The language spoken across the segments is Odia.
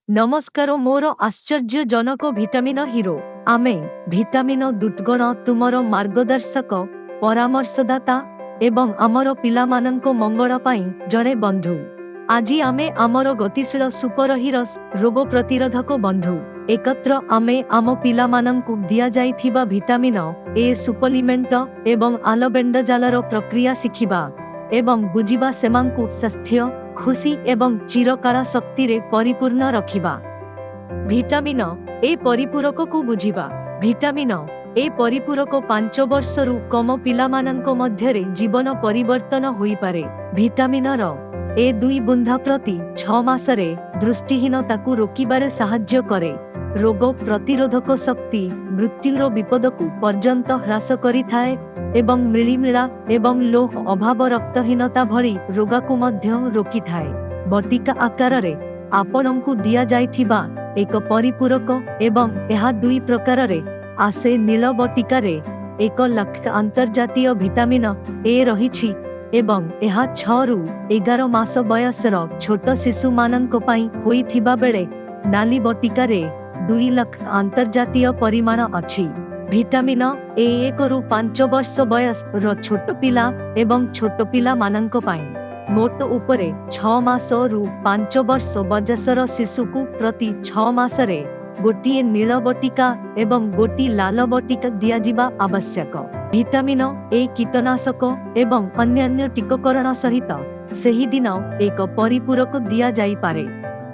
ନମସ୍କାର ମୋର ଆଶ୍ଚର୍ଯ୍ୟଜନକ ଭିଟାମିନ ହିରୋ। ଆମେ ଭିଟାମିନ ଦୂତଗଣ, ତୁମର ମାର୍ଗଦର୍ଶକ, ପରାମର୍ଶଦାତା ଏବଂ ଆମର ପିଲାମାନଙ୍କ ମଙ୍ଗଳ ପାଇଁ ଜଣେ ବନ୍ଧୁ। ଆଜି ଆମେ ଆମର ଗତିଶୀଳ ସୁପରହିରୋସ୍, ରୋଗ ପ୍ରତିରୋଧକ ବନ୍ଧୁ ଏକତ୍ର ଆମେ ଆମ ପିଲାମାନଙ୍କୁ ଦିଆଯାଇଥିବା ଭିଟାମିନ ଏ ସୁପଲିମେଣ୍ଟ ଏବଂ ଆଲବେଣ୍ଡାଜୋଲର ପ୍ରକ୍ରିୟା ଶିଖିବା ଏବଂ ବୁଝିବା, ସେମାନଙ୍କୁ ସ୍ୱାସ୍ଥ୍ୟ, ଖୁସି ଏବଂ ଚିରକାଳ ଶକ୍ତିରେ ପରିପୂର୍ଣ୍ଣ ରଖିବା। ଭିଟାମିନ ଏ ପରିପୂରକକୁ ବୁଝିବା। ଭିଟାମିନ ଏ ପରିପୂରକ 5 ବର୍ଷରୁ କମ ପିଲାମାନଙ୍କ ମଧ୍ୟରେ ଜୀବନ ପରିବର୍ତ୍ତନ ହୋଇପାରେ। ଭିଟାମିନର ଏ ଦୁଇ ବୁନ୍ଦା ପ୍ରତି 6 ମାସରେ ଦୃଷ୍ଟିହୀନତାକୁ ରୋକିବାରେ ସାହାଯ୍ୟ କରେ, ରୋଗ ପ୍ରତିରୋଧକ ଶକ୍ତି, ମୃତ୍ୟୁର ବିପଦକୁ ପର୍ଯ୍ୟନ୍ତ ହ୍ରାସ କରିଥାଏ ଏବଂ ମିଳିମିଳା ଏବଂ ଲୌହ ଅଭାବ ରକ୍ତହୀନତା ଭଳି ରୋଗକୁ ମଧ୍ୟ ରୋକିଥାଏ। ବଟିକା ଆକାରରେ ଆପଣଙ୍କୁ ଦିଆଯାଇଥିବା ଏକ ପରିପୂରକ ଏବଂ ଏହା ଦୁଇ ପ୍ରକାରରେ ଆସେ। ନୀଳ ବଟିକାରେ 1 ଲକ୍ଷ ଆନ୍ତର୍ଜାତୀୟ ଭିଟାମିନ ଏ ରହିଛି ଏବଂ ଏହା 6ରୁ 11 ମାସ ବୟସର ଛୋଟ ଶିଶୁମାନଙ୍କ ପାଇଁ ହୋଇଥିବା ବେଳେ ନାଲି ବଟିକାରେ 2 ଲକ୍ଷ ଆନ୍ତର୍ଜାତୀୟ ପରିମାଣ ଅଛି। ଭିଟାମିନ ଏ 1ରୁ 5 ବର୍ଷ ବୟସର ଛୋଟ ପିଲା ଏବଂ ଛୋଟ ପିଲାମାନଙ୍କ ପାଇଁ। ମୋଟ ଉପରେ 6 ମାସରୁ 5 ବର୍ଷ ବୟସର ଶିଶୁକୁ ପ୍ରତି 6 ମାସରେ ଗୋଟିଏ ନୀଳ ବଟିକା ଏବଂ ଗୋଟିଏ ଲାଲ ବଟିକା ଦିଆଯିବା ଆବଶ୍ୟକ। ଭିଟାମିନ ଏ କୀଟନାଶକ ଏବଂ ଅନ୍ୟାନ୍ୟ ଟିକାକରଣ ସହିତ ସେହିଦିନ ଏକ ପରିପୂରକ ଦିଆଯାଇପାରେ।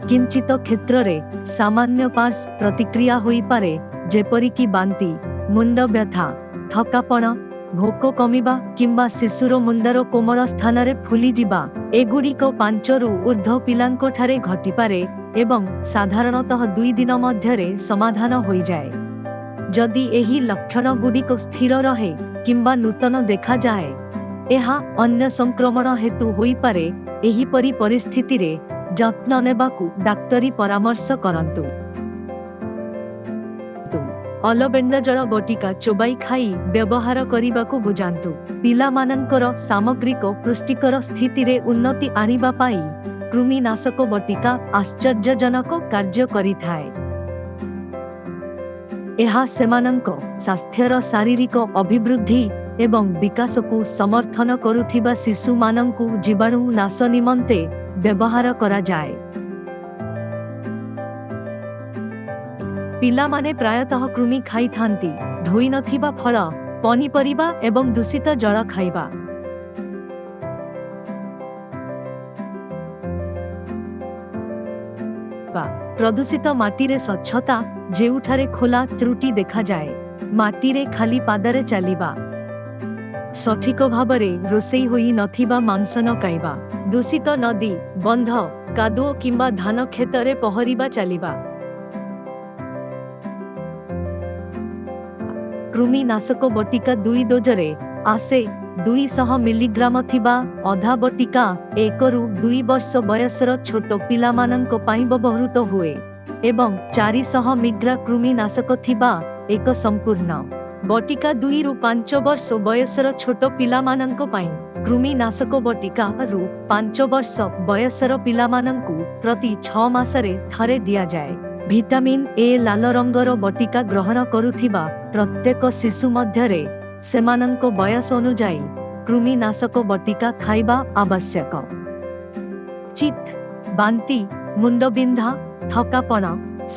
କିଞ୍ଚିତ କ୍ଷେତ୍ରରେ ସାମାନ୍ୟ ପାର୍ଶ୍ୱ ପ୍ରତିକ୍ରିୟା ହୋଇପାରେ, ଯେପରିକି ବାନ୍ତି, ମୁଣ୍ଡ ବ୍ୟଥା, ଥକାପଣ, ଭୋକ କମିବା କିମ୍ବା ଶିଶୁର ମୁଣ୍ଡର କୋମଳ ସ୍ଥାନରେ ଫୁଲିଯିବା। ଏଗୁଡ଼ିକ ପାଞ୍ଚରୁ ଉର୍ଦ୍ଧ୍ୱ ପିଲାଙ୍କଠାରେ ଘଟିପାରେ ଏବଂ ସାଧାରଣତଃ 2 ଦିନ ମଧ୍ୟରେ ସମାଧାନ ହୋଇଯାଏ। ଯଦି ଏହି ଲକ୍ଷଣ ଗୁଡ଼ିକ ସ୍ଥିର ରହେ କିମ୍ବା ନୂତନ ଦେଖାଯାଏ, ଏହା ଅନ୍ୟ ସଂକ୍ରମଣ ହେତୁ ହୋଇପାରେ। ଏହିପରି ପରିସ୍ଥିତିରେ ଯତ୍ନ ନେବାକୁ ଡାକ୍ତରୀ ପରାମର୍ଶ କରନ୍ତୁ। ଅଲବେଣ୍ଡାଜୋଲ ବଟିକା ଚୋବାଇ ଖାଇ ବ୍ୟବହାର କରିବାକୁ ବୁଝାନ୍ତୁ। ପିଲାମାନଙ୍କର ସାମଗ୍ରିକ ପୁଷ୍ଟିକର ସ୍ଥିତିରେ ଉନ୍ନତି ଆଣିବା ପାଇଁ କୃମିନାଶକ ବଟିକା ଆଶ୍ଚର୍ଯ୍ୟଜନକ କାର୍ଯ୍ୟ କରିଥାଏ। ଏହା ସେମାନଙ୍କ ସ୍ୱାସ୍ଥ୍ୟର ଶାରୀରିକ ଅଭିବୃଦ୍ଧି ଏବଂ ବିକାଶକୁ ସମର୍ଥନ କରୁଥିବା ଶିଶୁମାନଙ୍କୁ ଜୀବାଣୁ ନାଶ ନିମନ୍ତେ ବ୍ୟବହାର କରାଯାଏ। ପିଲାମାନେ ପ୍ରାୟତଃ କୃମି ଖାଇଥାନ୍ତି, ଧୋଇନଥିବା ଫଳ, ପନିପରିବା ଏବଂ ଦୂଷିତ ଜଳ ଖାଇବା, ପ୍ରଦୂଷିତ ମାଟିରେ ସ୍ୱଚ୍ଛତା, ଯେଉଁଠାରେ ଖୋଲା ତ୍ରୁଟି ଦେଖାଯାଏ, ମାଟିରେ ଖାଲି ପାଦରେ ଚାଲିବା, ସଠିକ ଭାବରେ ରୋଷେଇ ହୋଇ ନଥିବା ମାଂସ ନ ଖାଇବା, ଦୂଷିତ ନଦୀ, ବନ୍ଧ, କାଦୁଅ କିମ୍ବା ଧାନ କ୍ଷେତରେ ପହଁରିବା ଚାଲିବା। କୃମିନାଶକ ବଟିକା ଦୁଇ ଡୋଜରେ ଆସେ। 200 ମିଲିଗ୍ରାମ ଥିବା ଅଧା ବଟିକା 1ରୁ 2 ବର୍ଷ ବୟସର ଛୋଟ ପିଲାମାନଙ୍କ ପାଇଁ ବ୍ୟବହୃତ ହୁଏ ଏବଂ 400 ମିଗ୍ରା କୃମିନାଶକ ଥିବା ଏକ ସମ୍ପୂର୍ଣ୍ଣ ବଟିକା 2ରୁ 5 ବର୍ଷ ବୟସର ଛୋଟ ପିଲାମାନଙ୍କ ପାଇଁ। କୃମିନାଶକ ବଟିକା ରୁ 5 ବର୍ଷ ବୟସର ପିଲାମାନଙ୍କୁ ପ୍ରତି 6 ମାସରେ ଥରେ ଦିଆଯାଏ। ଭିଟାମିନ୍ ଏ ଲାଲ ରଙ୍ଗର ବଟିକା ଗ୍ରହଣ କରୁଥିବା ପ୍ରତ୍ୟେକ ଶିଶୁ ମଧ୍ୟରେ ସେମାନଙ୍କ ବୟସ ଅନୁଯାୟୀ କୃମିନାଶକ ବଟିକା ଖାଇବା ଆବଶ୍ୟକ। ଚିତ୍ ବାନ୍ତି, ମୁଣ୍ଡବିନ୍ଧା, ଥକାପଣ,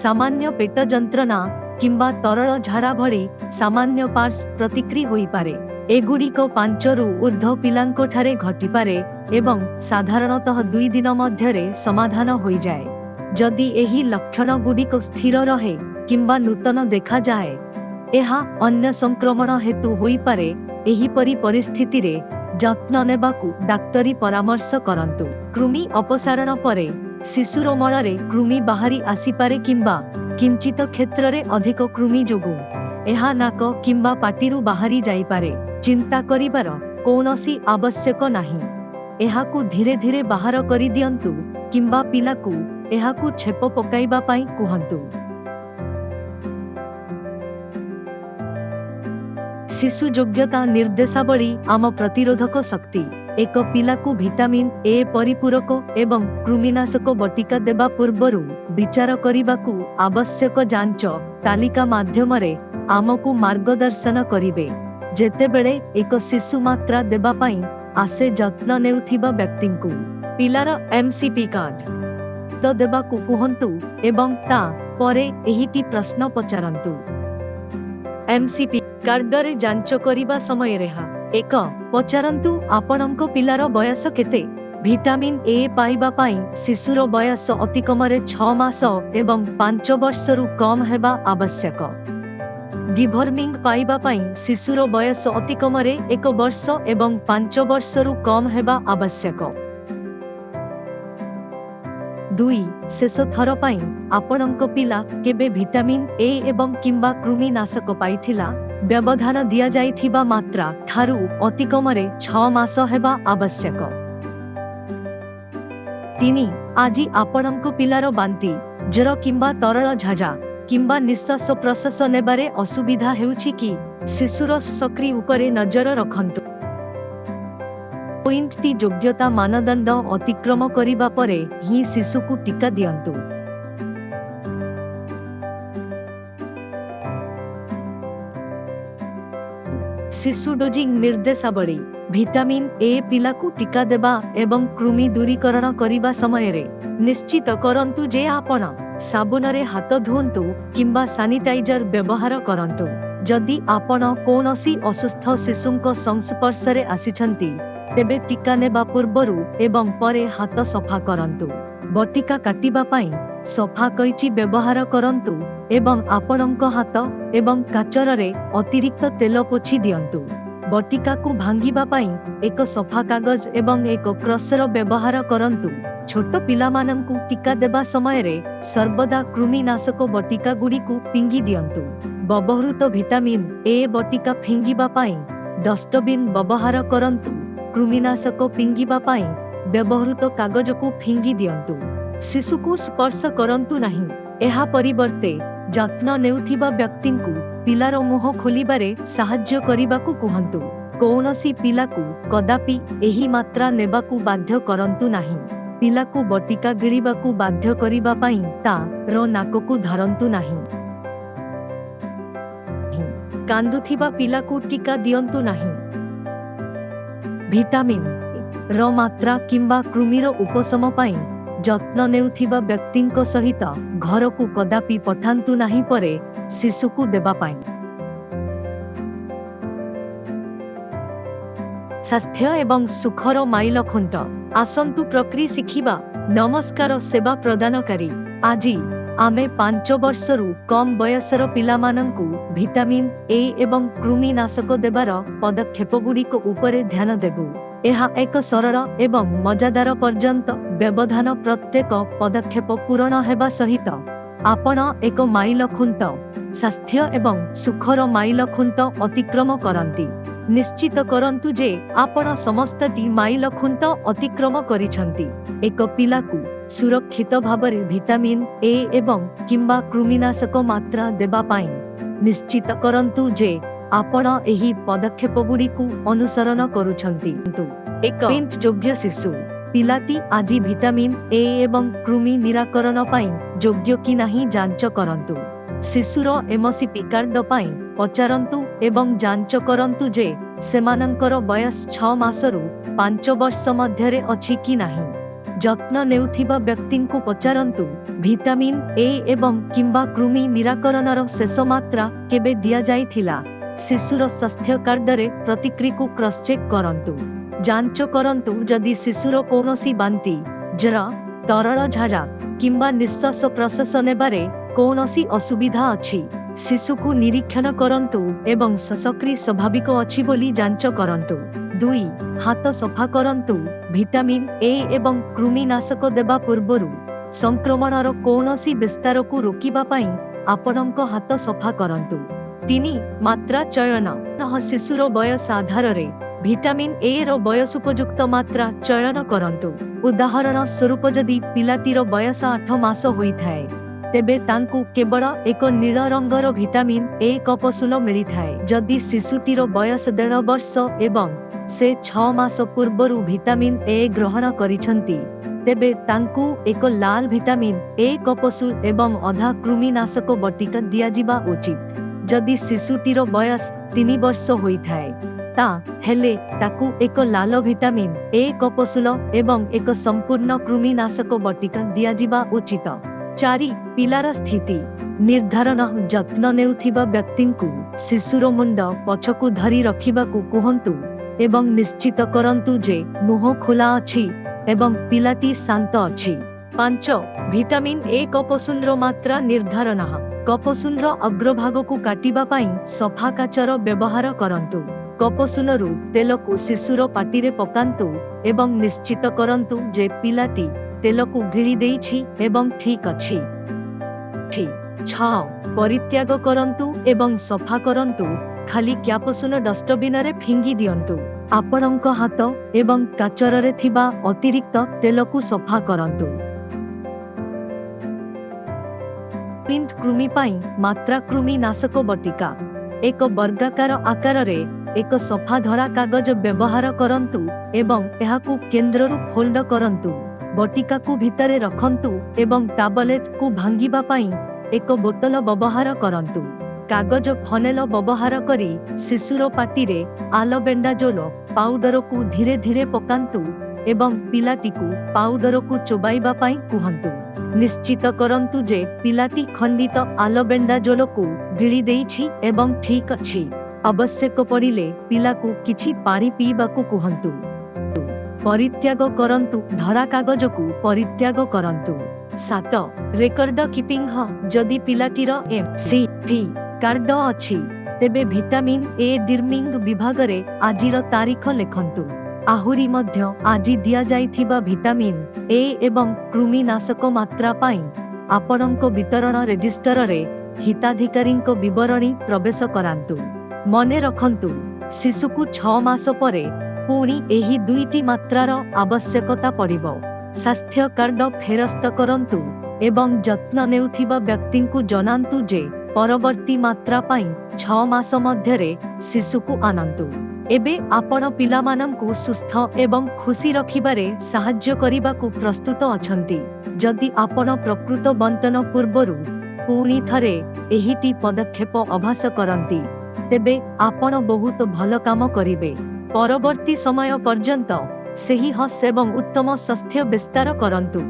ସାମାନ୍ୟ ପେଟ ଯନ୍ତ୍ରଣା କିମ୍ବା ତରଳ ଝାଡ଼ା ଭଳି ସାମାନ୍ୟ ପାର୍ଶ୍ୱ ପ୍ରତିକ୍ରିୟା ହୋଇପାରେ। ଏଗୁଡ଼ିକ ପାଞ୍ଚରୁ ଉର୍ଦ୍ଧ୍ୱ ପିଲାଙ୍କଠାରେ ଘଟିପାରେ ଏବଂ ସାଧାରଣତଃ 2 ଦିନ ମଧ୍ୟରେ ସମାଧାନ ହୋଇଯାଏ। ଯଦି ଏହି ଲକ୍ଷଣ ଗୁଡ଼ିକ ସ୍ଥିର ରହେ କିମ୍ବା ନୂତନ ଦେଖାଯାଏ, ଏହା ଅନ୍ୟ ସଂକ୍ରମଣ ହେତୁ ହୋଇପାରେ। ଏହିପରି ପରିସ୍ଥିତିରେ ଯତ୍ନ ନେବାକୁ ଡାକ୍ତରୀ ପରାମର୍ଶ କରନ୍ତୁ। କୃମି ଅପସାରଣ ପରେ ଶିଶୁର ମଳରେ କୃମି ବାହାରି ଆସିପାରେ କିମ୍ବା କିଞ୍ଚିତ କ୍ଷେତ୍ରରେ ଅଧିକ କୃମି ଯୋଗୁଁ ଏହା ନାକ କିମ୍ବା ପାଟିରୁ ବାହାରି ଯାଇପାରେ। ଚିନ୍ତା କରିବାର କୌଣସି ଆବଶ୍ୟକ ନାହିଁ। ଏହାକୁ ଧୀରେ ଧୀରେ ବାହାର କରିଦିଅନ୍ତୁ କିମ୍ବା ପିଲାକୁ ଏହାକୁ ଛେପ ପକାଇବା ପାଇଁ କୁହନ୍ତୁ। ଶିଶୁ ଯୋଗ୍ୟତା ନିର୍ଦ୍ଦେଶାବଳୀ, ଆମ ପ୍ରତିରୋଧକ ଶକ୍ତି। ଏକ ପିଲାକୁ ଭିଟାମିନ୍ ଏ ପରିପୂରକ ଏବଂ କୃମିନାଶକ ବଟିକା ଦେବା ପୂର୍ବରୁ ବିଚାର କରିବାକୁ ଆବଶ୍ୟକ ଯାଞ୍ଚ ତାଲିକା ମାଧ୍ୟମରେ ଆମକୁ ମାର୍ଗଦର୍ଶନ କରିବେ। ଯେତେବେଳେ ଏକ ଶିଶୁ ମାତ୍ରା ଦେବା ପାଇଁ ଆସେ, ଯତ୍ନ ନେଉଥିବା ବ୍ୟକ୍ତିଙ୍କୁ ପିଲାର ଏମ୍ସିପି କାର୍ଡ ଦେବାକୁ କୁହନ୍ତୁ ଏବଂ ତା ପରେ ଏହିଟି ପ୍ରଶ୍ନ ପଚାରନ୍ତୁ। ଏମ୍ସିପି କାର୍ଡରେ ଯାଞ୍ଚ କରିବା ସମୟରେ 1. ପଚାରନ୍ତୁ, ଆପଣଙ୍କ ପିଲାର ବୟସ କେତେ? ଭିଟାମିନ୍ ଏ ପାଇବା ପାଇଁ ଶିଶୁର ବୟସ ଅତିକମରେ 6 ମାସ ଏବଂ 5 ବର୍ଷରୁ କମ୍ ହେବା ଆବଶ୍ୟକ। ଡିଭର୍ମିଂ ପାଇବା ପାଇଁ ଶିଶୁର ବୟସ ଅତିକମରେ 1 ବର୍ଷ ଏବଂ 5 ବର୍ଷରୁ କମ୍ ହେବା ଆବଶ୍ୟକ। 2. ଶେଷ ଥର ପାଇଁ ଆପଣଙ୍କ ପିଲା କେବେ ଭିଟାମିନ୍ ଏ ଏବଂ କିମ୍ବା କୃମିନାଶକ ପାଇଥିଲା? ବ୍ୟବଧାନ ଦିଆଯାଇଥିବା ମାତ୍ରା ଠାରୁ ଅତିକମରେ 6 ମାସ ହେବା ଆବଶ୍ୟକ। 3. ଆଜି ଆପଣଙ୍କ ପିଲାର ବାନ୍ତି, ଜ୍ୱର କିମ୍ବା ତରଳ ଝାଡ଼ା କିମ୍ବା ନିଶ୍ୱାସ ପ୍ରଶ୍ୱାସ ନେବାରେ ଅସୁବିଧା ହେଉଛି କି? ଶିଶୁର ସକ୍ରି ଉପରେ ନଜର ରଖନ୍ତୁ। ପଏଣ୍ଟଟି ଯୋଗ୍ୟତା ମାନଦଣ୍ଡ ଅତିକ୍ରମ କରିବା ପରେ ହିଁ ଶିଶୁକୁ ଟିକା ଦିଅନ୍ତୁ। ଶିଶୁ ଡୋଜିଂ ନିର୍ଦ୍ଦେଶାବଳୀ। ଭିଟାମିନ୍ ଏ ପିଲାକୁ ଟିକା ଦେବା ଏବଂ କୃମି ଦୂରୀକରଣ କରିବା ସମୟରେ ନିଶ୍ଚିତ କରନ୍ତୁ ଯେ ଆପଣ ସାବୁନରେ ହାତ ଧୁଅନ୍ତୁ କିମ୍ବା ସାନିଟାଇଜର ବ୍ୟବହାର କରନ୍ତୁ। ଯଦି ଆପଣ କୌଣସି ଅସୁସ୍ଥ ଶିଶୁଙ୍କ ସଂସ୍ପର୍ଶରେ ଆସିଛନ୍ତି, ତେବେ ଟିକା ନେବା ପୂର୍ବରୁ ଏବଂ ପରେ ହାତ ସଫା କରନ୍ତୁ। ବଟିକା କାଟିବା ପାଇଁ ସଫା କଇଚି ବ୍ୟବହାର କରନ୍ତୁ ଏବଂ ଆପଣଙ୍କ ହାତ ଏବଂ କାଚରରେ ଅତିରିକ୍ତ ତେଲ ପୋଛି ଦିଅନ୍ତୁ। ବଟିକାକୁ ଭାଙ୍ଗିବା ପାଇଁ ଏକ ସଫା କାଗଜ ଏବଂ ଏକ କ୍ରସର ବ୍ୟବହାର କରନ୍ତୁ। ଛୋଟ ପିଲାମାନଙ୍କୁ ଟିକା ଦେବା ସମୟରେ ସର୍ବଦା କୃମିନାଶକ ବଟିକା ଗୁଡ଼ିକୁ ଫିଙ୍ଗି ଦିଅନ୍ତୁ। ବ୍ୟବହୃତ ଭିଟାମିନ୍ ଏ ବଟିକା ଫିଙ୍ଗିବା ପାଇଁ ଡଷ୍ଟବିନ୍ ବ୍ୟବହାର କରନ୍ତୁ। କୃମିନାଶକ ଫିଙ୍ଗିବା ପାଇଁ ବ୍ୟବହୃତ କାଗଜକୁ ଫିଙ୍ଗି ଦିଅନ୍ତୁ। ଶିଶୁକୁ ସ୍ପର୍ଶ କରନ୍ତୁ ନାହିଁ। ଏହା ପରିବର୍ତ୍ତେ ଯତ୍ନ ନେଉଥିବା ବ୍ୟକ୍ତିଙ୍କୁ ପିଲାର ମୁହଁ ଖୋଲିବାରେ ସାହାଯ୍ୟ କରିବାକୁ କୁହନ୍ତୁ। କୌଣସି ପିଲାକୁ କଦାପି ଏହି ମାତ୍ରା ନେବାକୁ ବାଧ୍ୟ କରନ୍ତୁ ନାହିଁ। ପିଲାକୁ ବଟିକା ଗିଳିବାକୁ ବାଧ୍ୟ କରିବା ପାଇଁ ତାର ନାକକୁ ଧରନ୍ତୁ ନାହିଁ। କାନ୍ଦୁଥିବା ପିଲାକୁ ଟିକା ଦିଅନ୍ତୁ ନାହିଁ। ଭିଟାମିନ୍ ର ମାତ୍ରା କିମ୍ବା କୃମିର ଉପଶମ ପାଇଁ ଯତ୍ନ ନେଉଥିବା ବ୍ୟକ୍ତିଙ୍କ ସହିତ ଘରକୁ କଦାପି ପଠାନ୍ତୁ ନାହିଁ ପରେ ଶିଶୁକୁ ଦେବା ପାଇଁ। ସ୍ୱାସ୍ଥ୍ୟ ଏବଂ ସୁଖର ମାଇଲଖୁଣ୍ଟ। ଆସନ୍ତୁ ପ୍ରକ୍ରିୟା ଶିଖିବା। ନମସ୍କାର ସେବା ପ୍ରଦାନକାରୀ। ଆଜି ଆମେ 5 ବର୍ଷରୁ କମ୍ ବୟସର ପିଲାମାନଙ୍କୁ ଭିଟାମିନ୍ ଏ ଏବଂ କୃମିନାଶକ ଦେବାର ପଦକ୍ଷେପଗୁଡ଼ିକ ଉପରେ ଧ୍ୟାନ ଦେବୁ। ଏହା ଏକ ସରଳ ଏବଂ ମଜାଦାର ପର୍ଯ୍ୟନ୍ତ ବ୍ୟବଧାନ ପ୍ରତ୍ୟେକ ପଦକ୍ଷେପ ପୂରଣ ହେବା ସହିତ ଆପଣ ଏକ ମାଇଲଖୁଣ୍ଟ, ସ୍ୱାସ୍ଥ୍ୟ ଏବଂ ସୁଖର ମାଇଲଖୁଣ୍ଟ ଅତିକ୍ରମ କରନ୍ତି। ନିଶ୍ଚିତ କରନ୍ତୁ ଯେ ଆପଣ ସମସ୍ତଟି ମାଇଲଖୁଣ୍ଟ ଅତିକ୍ରମ କରିଛନ୍ତି। ଏକ ପିଲାକୁ ସୁରକ୍ଷିତ ଭାବରେ ଭିଟାମିନ୍ ଏ ଏବଂ କିମ୍ବା କୃମିନାଶକ ମାତ୍ରା ଦେବା ପାଇଁ ନିଶ୍ଚିତ କରନ୍ତୁ ଯେ ଆପଣ ଏହି ପଦକ୍ଷେପଗୁଡ଼ିକୁ ଅନୁସରଣ କରୁଛନ୍ତି। 1. ଯୋଗ୍ୟ ଶିଶୁ ପିଲାଟି ଆଜି ଭିଟାମିନ୍ ଏ ଏବଂ କୃମି ନିରାକରଣ ପାଇଁ ଯୋଗ୍ୟ କି ନାହିଁ ଯାଞ୍ଚ କରନ୍ତୁ। ଶିଶୁର ଏମସିପି କାର୍ଡ ପାଇଁ ପଚାରନ୍ତୁ ଏବଂ ଯାଞ୍ଚ କରନ୍ତୁ ଯେ ସେମାନଙ୍କର ବୟସ 6 ମାସରୁ 5 ବର୍ଷ ମଧ୍ୟରେ ଅଛି କି ନାହିଁ। ଯତ୍ନ ନେଉଥିବା ବ୍ୟକ୍ତିଙ୍କୁ ପଚାରନ୍ତୁ, ଭିଟାମିନ୍ ଏ ଏବଂ କିମ୍ବା କୃମି ନିରାକରଣର ଶେଷ ମାତ୍ରା କେବେ ଦିଆଯାଇଥିଲା। ଶିଶୁର ସ୍ୱାସ୍ଥ୍ୟ କାର୍ଡରେ ପ୍ରତିକ୍ରିୟାକୁ କ୍ରସ୍ ଚେକ୍ କରନ୍ତୁ। ଯାଞ୍ଚ କରନ୍ତୁ ଯଦି ଶିଶୁର କୌଣସି ବାନ୍ତି, ଜ୍ୱର, ତରଳ ଝାଡ଼ା କିମ୍ବା ନିଶ୍ୱାସ ପ୍ରଶ୍ୱାସ ନେବାରେ କୌଣସି ଅସୁବିଧା ଅଛି। ଶିଶୁକୁ ନିରୀକ୍ଷଣ କରନ୍ତୁ ଏବଂ ଶ୍ୱାସକ୍ରିୟା ସ୍ୱାଭାବିକ ଅଛି ବୋଲି ଯାଞ୍ଚ କରନ୍ତୁ। 2. ହାତ ସଫା କରନ୍ତୁ। ଭିଟାମିନ୍ ଏ ଏବଂ କୃମିନାଶକ ଦେବା ପୂର୍ବରୁ ସଂକ୍ରମଣର କୌଣସି ବିସ୍ତାରକୁ ରୋକିବା ପାଇଁ ଆପଣଙ୍କ ହାତ ସଫା କରନ୍ତୁ। 3. ମାତ୍ରା ଚୟନ। ଶିଶୁର ବୟସ ଆଧାରରେ ଭିଟାମିନ୍ ଏ ର ବୟସୋପଯୁକ୍ତ ମାତ୍ରା ଚୟନ କରନ୍ତୁ। ଉଦାହରଣ ସ୍ୱରୂପ, ଯଦି ପିଲାଟିର ବୟସ 8 ମାସ ହୋଇଥାଏ, ତେବେ ତାଙ୍କୁ କେବଳ ଏକ ନୀଳ ରଙ୍ଗର ଭିଟାମିନ୍ ଏ କପସୁଲ ମିଳିଥାଏ। ଯଦି ଶିଶୁଟିର ବୟସ 1.5 ବର୍ଷ ଏବଂ ସେ 6 ମାସ ପୂର୍ବରୁ ଭିଟାମିନ୍ ଏ ଗ୍ରହଣ କରିଛନ୍ତି, ତେବେ ତାଙ୍କୁ ଏକ ଲାଲ ଭିଟାମିନ୍ ଏ କପସୁଲ ଏବଂ ଅଧା କୃମିନାଶକ ବଟିକା ଦିଆଯିବା ଉଚିତ। ଯଦି ଶିଶୁଟିର ବୟସ 3 ବର୍ଷ ହୋଇଥାଏ, ତାହେଲେ ତାକୁ ଏକ ଲାଲ ଭିଟାମିନ୍ ଏ କପସୁଲ ଏବଂ ଏକ ସମ୍ପୂର୍ଣ୍ଣ କୃମିନାଶକ ବଟିକା ଦିଆଯିବା ଉଚିତ। 4. ପିଲାର ସ୍ଥିତି ନିର୍ଦ୍ଧାରଣ। ଯତ୍ନ ନେଉଥିବା ବ୍ୟକ୍ତିଙ୍କୁ ଶିଶୁର ମୁଣ୍ଡ ପଛକୁ ଧରି ରଖିବାକୁ କୁହନ୍ତୁ ଏବଂ ନିଶ୍ଚିତ କରନ୍ତୁ ଯେ ମୁହଁ ଖୋଲା ଅଛି ଏବଂ ପିଲାଟି ଶାନ୍ତ ଅଛି। 5. ଭିଟାମିନ୍ ଏ କପସୁଲର ମାତ୍ରା ନିର୍ଦ୍ଧାରଣ। କପସୁଲର ଅଗ୍ରଭାଗକୁ କାଟିବା ପାଇଁ ସଫା କାଚର ବ୍ୟବହାର କରନ୍ତୁ। କପସୁଲରୁ ତେଲକୁ ଶିଶୁର ପାଟିରେ ପକାନ୍ତୁ ଏବଂ ନିଶ୍ଚିତ କରନ୍ତୁ ଯେ ପିଲାଟି ତେଲକୁ ଗିଳି ଦେଇଛି ଏବଂ ଠିକ୍ ଅଛି। 6. ପରିତ୍ୟାଗ କରନ୍ତୁ ଏବଂ ସଫା କରନ୍ତୁ। ଖାଲି କ୍ୟାପସୁଲ ଡଷ୍ଟବିନରେ ଫିଙ୍ଗି ଦିଅନ୍ତୁ। ଆପଣଙ୍କ ହାତ ଏବଂ କାଚରରେ ଥିବା ଅତିରିକ୍ତ ତେଲକୁ ସଫା କରନ୍ତୁ। ପିଣ୍ଟ କୃମି ପାଇଁ ମାତ୍ରା କୃମି ନାଶକ ବଟିକା। ଏକ ବର୍ଗାକାର ଆକାରରେ ଏକ ସଫା ଧଳା କାଗଜ ବ୍ୟବହାର କରନ୍ତୁ ଏବଂ ଏହାକୁ କେନ୍ଦ୍ରରୁ ଫୋଲ୍ଡ କରନ୍ତୁ। ବଟିକାକୁ ଭିତରେ ରଖନ୍ତୁ ଏବଂ ଟାବଲେଟକୁ ଭାଙ୍ଗିବା ପାଇଁ ଏକ ବୋତଲ ବ୍ୟବହାର କରନ୍ତୁ। କାଗଜ ଫନେଲ ବ୍ୟବହାର କରି ଶିଶୁର ପାଟିରେ ଆଲବେଣ୍ଡାଜୋଲ ପାଉଡରକୁ ଧୀରେ ଧୀରେ ପକାନ୍ତୁ ଏବଂ ପିଲାଟିକୁ ପାଉଡରକୁ ଚୋବାଇବା ପାଇଁ କୁହନ୍ତୁ। ନିଶ୍ଚିତ କରନ୍ତୁ ଯେ ପିଲାଟି ଖଣ୍ଡିତ ଆଲବେଣ୍ଡାଜୋଲକୁ ଗିଳି ଦେଇଛି ଏବଂ ଠିକ୍ ଅଛି। ଆବଶ୍ୟକ ପଡ଼ିଲେ ପିଲାକୁ କିଛି ପାଣି ପିଇବାକୁ କୁହନ୍ତୁ। ପରିତ୍ୟାଗ କରନ୍ତୁ। ଧଳା କାଗଜକୁ ପରିତ୍ୟାଗ କରନ୍ତୁ। 7. Record keeping. ଯଦି ପିଲାଟିର ଏମ୍.ସି.ପି କାର୍ଡ ଅଛି, ତେବେ ଭିଟାମିନ୍ ଏ ଡିୱର୍ମିଂ ବିଭାଗରେ ଆଜିର ତାରିଖ ଲେଖନ୍ତୁ। ଆହୁରି ମଧ୍ୟ, ଆଜି ଦିଆଯାଇଥିବା ଭିଟାମିନ୍ ଏ ଏବଂ କୃମିନାଶକ ମାତ୍ରା ପାଇଁ ଆପଣଙ୍କ ବିତରଣ ରେଜିଷ୍ଟରରେ ହିତାଧିକାରୀଙ୍କ ବିବରଣୀ ପ୍ରବେଶ କରାନ୍ତୁ। ମନେ ରଖନ୍ତୁ, ଶିଶୁକୁ 6 ମାସ ପରେ ପୁଣି ଏହି ଦୁଇଟି ମାତ୍ରାର ଆବଶ୍ୟକତା ପଡ଼ିବ। ସ୍ୱାସ୍ଥ୍ୟ କାର୍ଡ ଫେରସ୍ତ କରନ୍ତୁ ଏବଂ ଯତ୍ନ ନେଉଥିବା ବ୍ୟକ୍ତିଙ୍କୁ ଜଣାନ୍ତୁ ଯେ ପରବର୍ତ୍ତୀ ମାତ୍ରା ପାଇଁ 6 ମାସ ମଧ୍ୟରେ ଶିଶୁକୁ ଆଣନ୍ତୁ। ଏବେ ଆପଣ ପିଲାମାନଙ୍କୁ ସୁସ୍ଥ ଏବଂ ଖୁସି ରଖିବାରେ ସାହାଯ୍ୟ କରିବାକୁ ପ୍ରସ୍ତୁତ ଅଛନ୍ତି। ଯଦି ଆପଣ ପ୍ରକୃତ ବଣ୍ଟନ ପୂର୍ବରୁ ପୁଣି ଥରେ ଏହି ଟି ପଦକ୍ଷେପ ଅଭ୍ୟାସ କରନ୍ତି, ତେବେ ଆପଣ ବହୁତ ଭଲ କାମ କରିବେ। ପରବର୍ତ୍ତୀ ସମୟ ପର୍ଯ୍ୟନ୍ତ, ସେହି ହସ ଏବଂ ଉତ୍ତମ ସ୍ୱାସ୍ଥ୍ୟ ବିସ୍ତାର କରନ୍ତୁ।